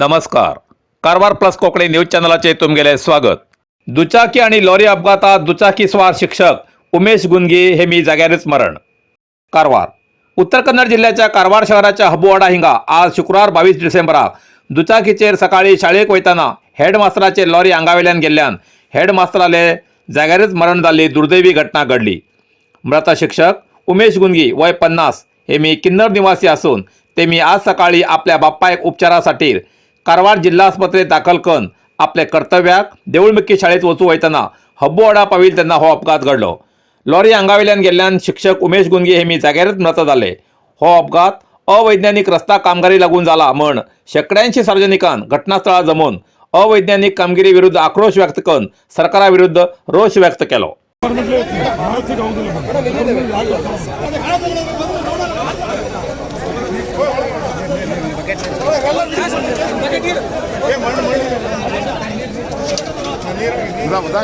नमस्कार, Karwar plus Konkani news चॅनलाचे तुमगेले स्वागत. दुचाकी आणि लॉरी अपघातात दुचाकी स्वार शिक्षक उमेश गुंगी हे मी जाग्यारच मरण. कारवार, उत्तर कन्नड जिल्ह्याच्या कारवार शहराच्या हबुवाडा हिंगा आज शुक्रार 22 डिसेंबराक दुचाकीचेर सकाळी शाळेक वयताना हेडमास्तराचे लॉरी आंगावेल्यान गेल्ल्यान हेडमास्तराले जाग्यारच मरण जाल्ली दुर्दैवी घटना घडली. मृत शिक्षक उमेश गुंगी, वय 50, हे मी किन्नर निवासी असून ते मी आज सकाळी आपल्या बाप्पायक उपचारासाठी कारवार जिल्हा आस्पत्रेत दाखल करून आपल्या कर्तव्याक देऊळमुखी शाळेत वचू वयताना हब्बुवाडा पावील तेन्ना हो अपघात घडलो. लॉरी आंगावेल्यान गेल्ल्यान शिक्षक उमेश गुंगी हे मी जाग्यारच मृत जाले. हो अपघात अवैज्ञानिक रस्ता कामगिरी लागून जाला म्हण शेकड्यांशी सार्वजनिकान घटनास्थळार जमून अवैज्ञानिक कामगिरी विरुद्ध आक्रोश व्यक्त करून सरकारा विरुद्ध रोष व्यक्त केलो. ಉದಾ ಉದಾ.